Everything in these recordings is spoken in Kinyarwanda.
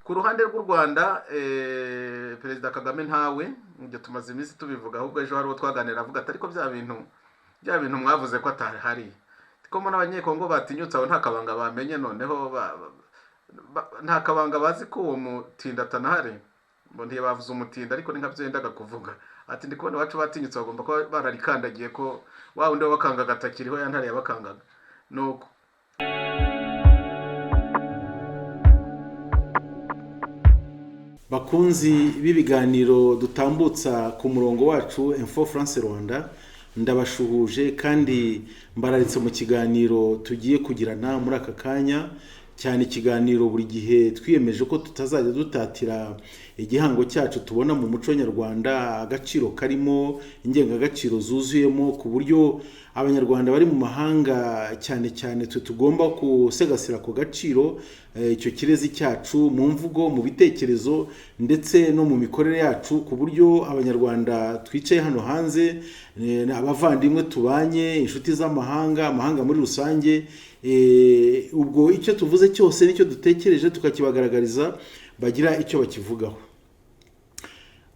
Ku ruhande rw'u Rwanda, Perezida Kagame ntawe, ibyo tumaze iminsi tubivuga. Ahubwo ejo hari uwo twaganira avuga ati: "Ariko bya bintu mwavuze ko atahari, ko mbona Abanyekongo batinyutse aho, nta kabanga bamenye? Noneho nta kabanga bazi ko uwo mutinda atanahari?" Ngo ntibavuze umutinda, ariko ni nka byo yendaga kuvuga, ati: "Ndi kubona iwacu batinyutse, bagomba kuba bararikandagiye ko wa wundi wabakangaga atakiriho, ya ntare yabakangaga." Nuko Bakunzi b'ibiganiro dutambutsa ku murongo wacu Info France Rwanda, ndabashuhuje kandi mbararitse mu kiganiro tugiye kugirana muri aka kanya, cyane ikiganiro buri gihe twiyemeje ko tutazajya dutatira igihango cyacu tubona mu muco nyarwanda, agaciro karimo, ingengagaciro zuzuyemo, ku buryo Abanyarwanda bari mu mahanga cyane cyane twe tugomba gusegasira ako gaciro, icyo kirezi cyacu, mu mvugo, mu bitekerezo ndetse no mu mikorere yacu, ku buryo Abanyarwanda twicaye hano hanze, abavandimwe tubanye, inshuti z'amahanga, amahanga muri rusange, ubwo icyo tuvuze cyose n'icyo dutekereje tukakibagaragariza, bagira icyo bakivugaho.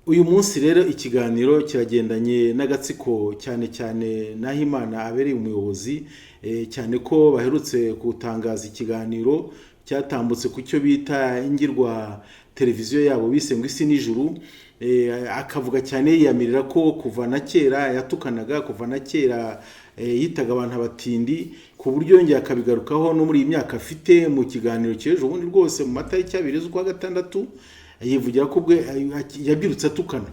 Uyu munsi rero ikiganiro kiragendanye n'agatsiko, cyane cyane Nahimana abereye umuyobozi, cyane ko baherutse gutangaza ikiganiro cyatambutse ku cyo bita ingirwa televiziyo yabo bise ngo Isi n'Ijuru, akavuga cyane yiyamirira ko kuva na kera yatukanaga, kuva na kera yitaga abantu abatindi, ku buryo yongeye akabigarukaho no muri iyi myaka afite. Mu kiganiro cy'ejo bundi rwose, mu matariki 2 z'ukwa gatandatu, yivugira ko ubwe yabyirutse atukana.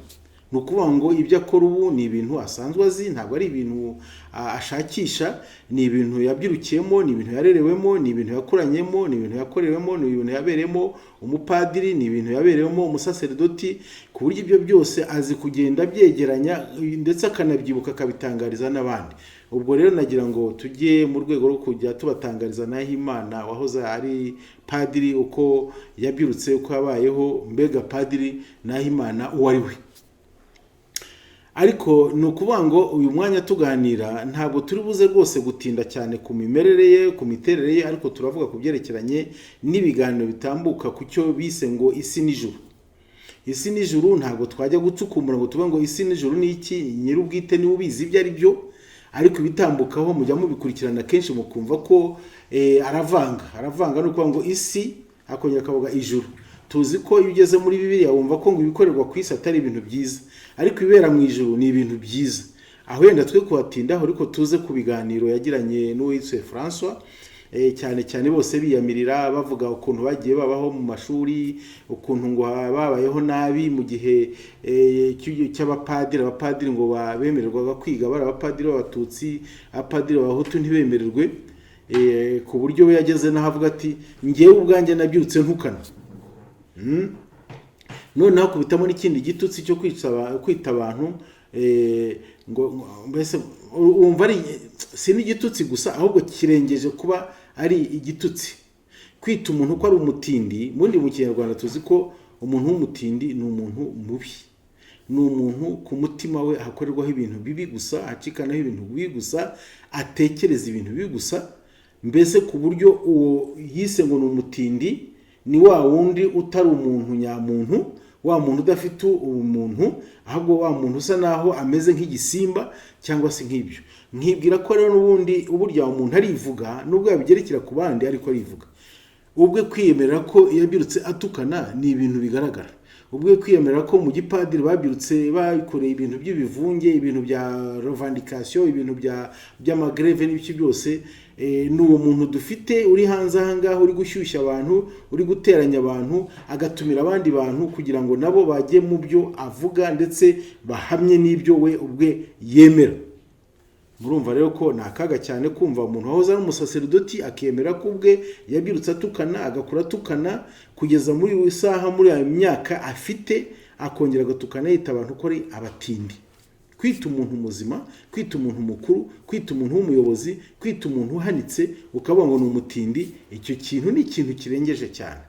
Ni ukuvuga ngo ibyo akora ubu ni ibintu asanzwe azi, ntabwo ari ibintu ashakisha, ni ibintu yabyirukiyemo, ni ibintu yarerewemo, ni ibintu yakuranyemo, ni ibintu yakorewemo, ni ibintu yabereyemo umupadiri, ni ibintu yabereyemo umusaseridoti, ku buryo ibyo byose azi kugenda abyegeranya ndetse akanabyibuka akabitangariza n'abandi. Ubwo rero nagira ngo tujye mu rwego rwo kujya tubatangariza Nahimana wahoze ari padiri, uko yabyirutse, uko yabayeho, mbega Padiri Nahimana uwo ari we. Ariko ni ukuvuga ngo uyu mwanya tuganira ntabwo turi buze rwose gutinda cyane ku mimerere ye, ku miterere ye, ariko turavuga ku byerekeranye n'ibiganiro bitambuka ku cyo bise ngo Isi n'Ijuru. Isi n'Ijuru, ntabwo twajya gucukumbura ngo tuvuge ngo isi n'ijuru ni iki, nyir'ubwite niwe ubizi ibyo ari byo, ariko ibitambukaho mujya mubikurikirana kenshi mukumva ko aravanga. Aravanga, ni ukuvuga ngo isi, akongera akavuga ijuru. Tuzi ko iyo ugeze muri Bibiliya wumva ko ngo ibikorerwa ku isi atari ibintu byiza, ariko ibibera mu ijuru ni ibintu byiza. Aho wenda twe kuhatindaho, ariko tuze ku biganiro yagiranye n'uwitwa François, cyane cyane bose biyamirira, bavuga ukuntu bagiye babaho mu mashuri, ukuntu ngo babayeho nabi mu gihe cy'abapadiri. Abapadiri ngo bemererwaga kwiga bari abapadiri b'Abatutsi, abapadiri b'Abahutu ntibemererwe, ku buryo we yageze n'aho avuga ati: "Ngewe ubwanjye nabyutse ntukana." Noneho akubitamo n'ikindi gitutsi cyo kwita abantu, ngo mbese wumva ari si n'igitutsi gusa, ahubwo kirengeje kuba ari igitutsi, kwita umuntu ko ari umutindi. Ubundi mu Kinyarwanda tuzi ko umuntu w'umutindi ni umuntu mubi, ni umuntu ku mutima we hakorerwaho ibintu bibi gusa, hacikanaho ibintu bibi gusa, atekereza ibintu bibi gusa, mbese ku buryo uwo yise ngo ni umutindi ni wa wundi utari umuntu nyamuntu, wa muntu udafite ubumuntu, ahubwo wa muntu usa naho ameze nk'igisimba cyangwa se nk'ibyo. Nkibwira ko rero n'ubundi burya umuntu arivuga, nubwo yabigerekera ku bandi, ariko arivuga ubwe. Kwiyemerera ko yabyirutse atukana ni ibintu bigaragara. Ubwe kwiyemerera ko mu gipadiri babyirutse bakoreye ibintu by'ibivunge, ibintu bya revendication, ibintu by'amagrève n'ibiki byose, ni uwo muntu dufite uri hanze aha ngaha, uri gushyushya abantu, uri guteranya abantu, agatumira abandi bantu kugira ngo nabo bajye mu byo avuga ndetse bahamye n'ibyo we ubwe yemera. Murumva rero ko ni akaga cyane kumva umuntu wahoze ari umusaseridoti akemera ko ubwe yabyirutse atukana, agakura atukana kugeza muri iyi saha, muri iyo myaka afite, akongera agatukana yita abantu ko ari abatindi. Kwita umuntu muzima, kwita umuntu mukuru, kwita umuntu w'umuyobozi, kwita umuntu uhanitse, ukavuga ngo ni umutindi, icyo kintu ni ikintu kirengeje cyane.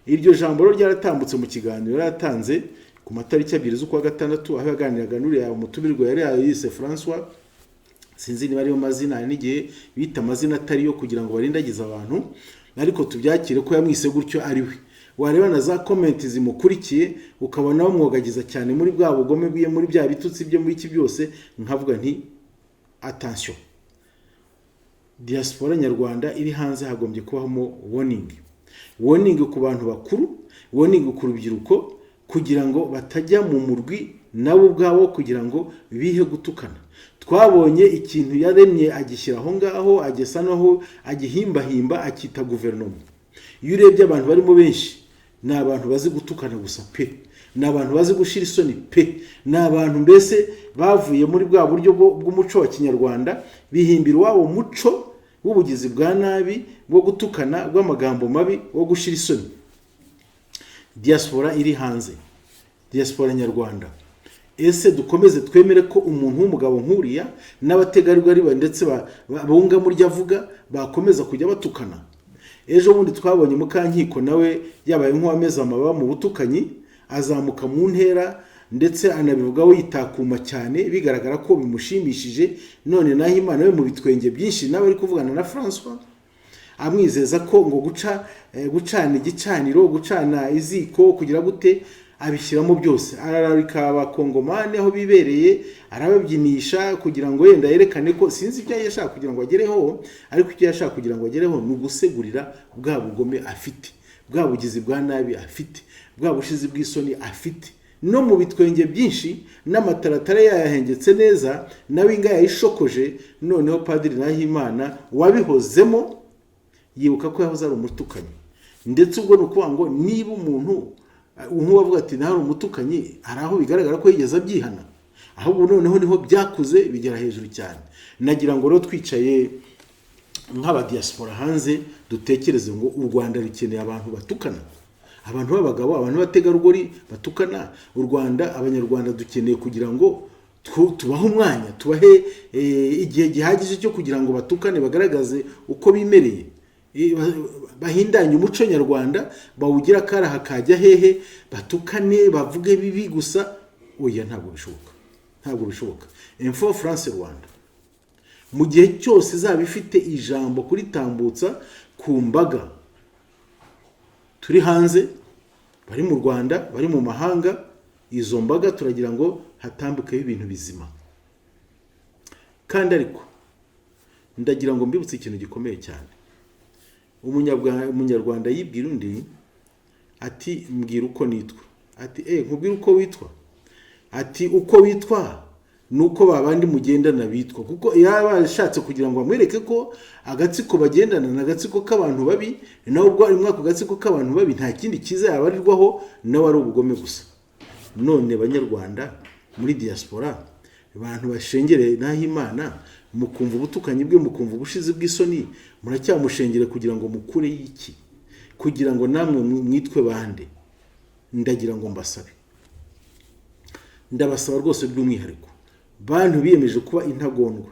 Iryo jambo rero ryaratambutse mu kiganiro yaratanze ku matariki 2 z'ukwa gatandatu, aho yaganiraga n'uriya mutumirwa yari yayise François. Sinzi niba ariyo mazina, hari n'igihe bita amazina atari yo kugira ngo barindagize abantu, ariko tubyakire ko yamwise gutyo ari we. Wareba na za comment zimukurikiye, ukabona bamwogagiza cyane muri bwa bugome bwiye, muri bya bitutsi bye, muri iki byose. Nkavuga nti: "Attention, diaspora nyarwanda iri hanze, hagombye kubamo warning, warning ku bantu bakuru, warning ku rubyiruko, kugira ngo batajya mu murwi nabo ubwabo kugira ngo bihe gutukana." Twabonye ikintu yaremye, agishyira aho ngaho, agesa naho agihimbahimba, akita guverinoma. Iyo urebye abantu barimo benshi, ni abantu bazi gutukana gusa pe, ni abantu bazi gushira isoni pe, ni abantu mbese bavuye muri bwa buryo bw'umuco wa kinyarwanda, bihimbira iwabo muco w'ubugizi bwa nabi, bwo gutukana, bw'amagambo mabi, wo gushira isoni. Diaspora iri hanze, diaspora nyarwanda, ese dukomeze twemere ko umuntu w'umugabo nk'uriya n'abategarugori ndetse bunga muri avuga bakomeza kujya batukana? Ejo bundi twabonye Mukankiko nawe yabaye nk'uwameze amababa mu butukanyi, azamuka mu ntera, ndetse anabivugaho yitakuma cyane, bigaragara ko bimushimishije. None naho Imana we mu bitwenge byinshi nawe ari kuvugana na Francois, amwizeza ko ngo guca gucana igicaniro, gucana iziko, kugira gute, abishyiramo byose, arararika abakongomani aho bibereye, arababyinisha kugira ngo wenda yerekane ko, sinzi ibyo yashaka kugira ngo agereho, ariko icyo yashaka kugira ngo agereho ni ugusegurira bwa bugome afite, bwa bugizi bwa nabi afite, bwa bushizi bw'isoni afite. No mu bitwenge byinshi n'amataratara yayahengetse neza, nawe inga yayishokoje. Noneho Padiri Nahimana wabihozemo yibuka ko yahoze ari umutukanyi. Ndetse ubwo ni ukuvuga ngo niba umuntu nk'uwavuga ati nawe ari umutukanyi, hari aho bigaragara ko yigeze abyihana, ahubwo noneho niho byakuze bigera hejuru cyane. Nagira ngo rero twicaye nk'abadiaspora hanze dutekereze ngo u Rwanda rukeneye abantu batukana, abantu b'abagabo, abantu b'abategarugori batukana? U Rwanda, abanyarwanda dukeneye kugira ngo tubahe umwanya, tubahe igihe gihagije cyo kugira ngo batukane, bagaragaze uko bimereye, bahindanye umuco nyarwanda, bawugira akaraha kajya hehe, batukane, bavuge bibi gusa? Oya, ntabwo bishoboka, ntabwo bishoboka. Info France Rwanda, mu gihe cyose izaba ifite ijambo kuritambutsa ku mbaga turi hanze, bari mu Rwanda, bari mu mahanga, izo mbaga turagira ngo hatambukeho ibintu bizima. Kandi ariko ndagira ngo mbibutse ikintu gikomeye cyane. Umunyarwanda yibwira undi ati: "Mbwira uko nitwa." Ati: "Nkubwire uko witwa?" Ati: "Uko witwa ni uko babandi mugendana bitwa." Kuko yaba ashatse kugira ngo bamwereke ko agatsiko bagendana ni agatsiko k'abantu babi, nawe ubwo ari muri ako gatsiko k'abantu babi, nta kindi cyiza yabarirwaho, nawe ari ubugome gusa. None banyarwanda muri diaspora, abantu bashengereye Nahimana, mukumva ubutukanyi bwe, mukumva ubushizi bw'isoni, muracyamushengere kugira ngo mukure iki? Kugira ngo namwe mwitwe bande? Ndagira ngo mbasabe, ndabasaba rwose by'umwihariko, bantu biyemeje kuba intagondwa,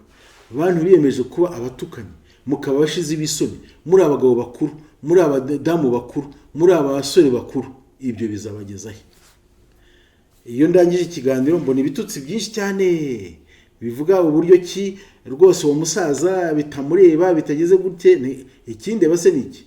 bantu biyemeje kuba abatukanyi, mukaba abashizi b'isoni, muri abagabo bakuru, muri abadamu bakuru, muri abasore bakuru, ibyo bizabagezahe? Iyo ndangije ikiganiro mbona ibitutsi byinshi cyane bivuga uburyo ki rwose uwo musaza bitamureba, bitageze gute. Ikindeba se ni iki?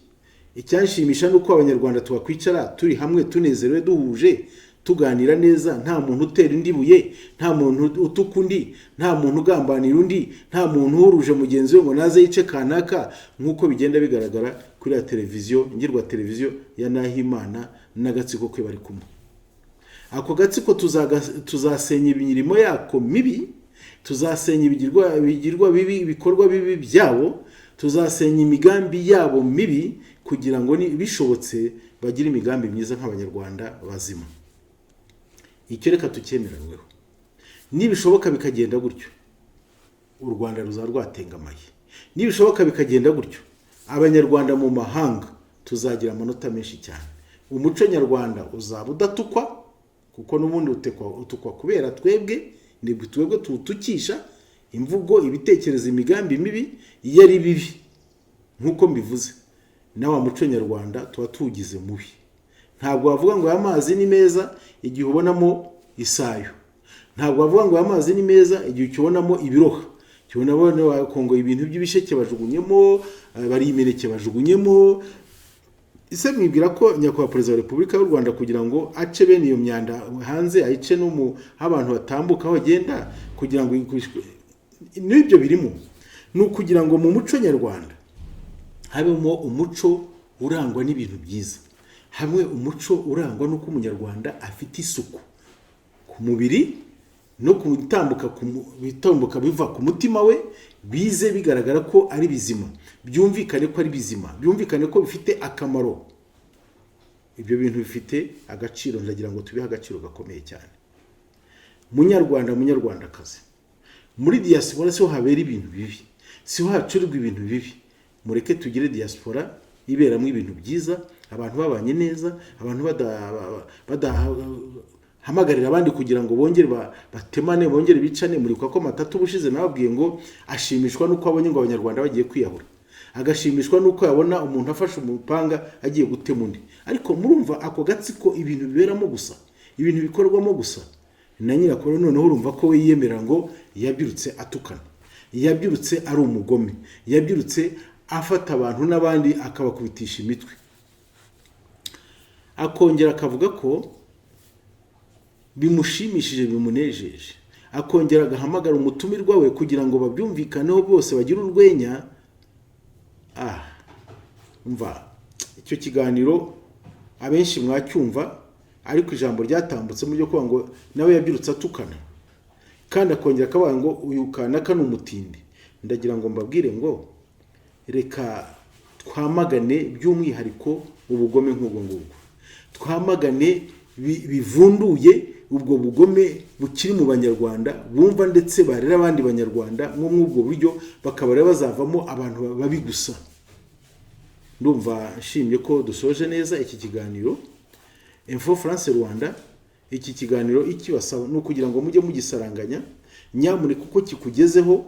Icyanshimisha ni uko abanyarwanda twakwicara turi hamwe, tunezerewe, duhuje, tuganira neza, nta muntu utera undi buye, nta muntu utuka undi, nta muntu ugambanira undi, nta muntu uhuruje mugenzi we ngo naze yice kanaka, nk'uko bigenda bigaragara kuri ya televiziyo, ngirwa televiziyo ya Nahimana n'agatsiko ke bari kumwe. Ako gatsiko tuzasenya imirimo yako mibi, tuzasenya ibigirwa bibi, ibikorwa bibi byabo, tuzasenya imigambi yabo mibi, kugira ngo bishobotse bagire imigambi myiza nk'abanyarwanda bazima. Icyo reka tucyemeranyweho. Nibishoboka bikagenda gutyo, u Rwanda ruzaba rwatengamaye. Nibishoboka bikagenda gutyo, abanyarwanda mu mahanga tuzagira amanota menshi cyane. Umuco nyarwanda uzaba udatukwa, kuko n'ubundi utukwa kubera twebwe, nibwo twebwe tuwutukisha imvugo, ibitekerezo, imigambi mibi. Iyo ari bibi nk'uko mbivuze, na wa muco nyarwanda tuba tuwugize mubi. Ntabwo wavuga ngo aya mazi ni meza igihe ubonamo isayo. Ntabwo wavuga ngo aya mazi ni meza igihe ukibonamo ibiroha, ukibonamo Kongo ibintu by'ibisheke bajugunyemo, bari imineke bajugunyemo. Ese mwibwira ko nyakubahwa Perezida wa Repubulika y'u Rwanda, kugira ngo ace bene iyo myanda hanze, ayice no mu aho abantu batambuka, aho bagenda, kugira ngo n'ibyo birimo ni ukugira ngo mu muco nyarwanda habemo umuco urangwa n'ibintu byiza, hamwe umuco urangwa n'uko Umunyarwanda afite isuku ku mubiri no kutambuka, bitambuka biva ku mutima we, bize bigaragara ko ari bizima, byumvikane ko ari bizima, byumvikane ko bifite akamaro. Ibyo bintu bifite agaciro, ndagira ngo tubihe agaciro gakomeye cyane. Munyarwanda, Munyarwandakazi, muri diaspora siho habera ibintu bibi, siho hacurirwa ibintu bibi. Mureke tugire diaspora iberamo ibintu byiza, abantu babanye neza, abantu badahamagarira abandi kugira ngo bongere batemane, bongere bicane. Muribuka ko Matata ubushize nababwiye ngo ashimishwa n'uko abonye ngo Abanyarwanda bagiye kwiyahura, agashimishwa n'uko yabona umuntu afashe umupanga agiye gutema undi. Ariko murumva ako gatsiko, ibintu biberamo gusa, ibintu bikorwamo gusa na nyirakuru. Noneho urumva ko we yiyemera ngo yabyirutse atukana, yabyirutse ari umugome, yabyirutse afata abantu n'abandi akabakubitisha imitwe. Akongera akavuga ko bimushimishije, bimunejeje, akongera agahamagara umutumirwa we kugira ngo babyumvikaneho bose, bagire urwenya. Mva icyo kiganiro abenshi mwacyumva, ariko ijambo ryatambutse mu byo kuvuga ngo nawe yabyirutse atukana, kandi akongera akavuga ngo uyu kanaka ni umutindi. Ndagira ngo mbabwire ngo reka twamagane by'umwihariko ubugome nk'ubwo ngubwo, twamagane bivunduye ubwo bugome bukiri mu Banyarwanda bumva ndetse barera abandi Banyarwanda nko muri ubwo buryo, bakaba rero bazavamo abantu babi gusa. Ndumva nshimye ko dusoje neza iki kiganiro. Info France Rwanda, iki kiganiro ikibasaba ni ukugira ngo mujye mugisaranganya nyamuneka, uko kikugezeho,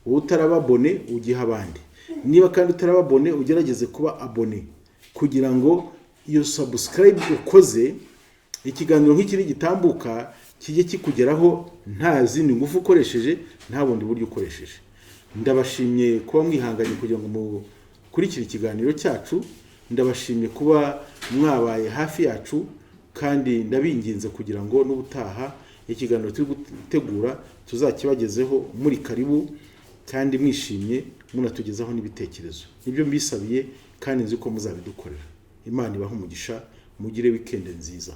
wowe utaraba abonné ugiha abandi. Niba kandi utaraba abonné, ugerageze kuba abonné, kugira ngo iyo subscribe ukoze, ikiganiro nk'iki nigitambuka kijye kikugeraho nta zindi ngufu ukoresheje, nta bundi buryo ukoresheje. Ndabashimye kuba mwihanganye kugira ngo mukurikire ikiganiro cyacu, ndabashimye kuba mwabaye hafi yacu, kandi ndabinginze kugira ngo n'ubutaha ikiganiro turi gutegura tuzakibagezeho muri karibu kandi mwishimye, munatugezaho n'ibitekerezo. Nibyo mbisabiye kandi nzi ko muzabidukorera. Imana ibahe umugisha, mugire weekend nziza.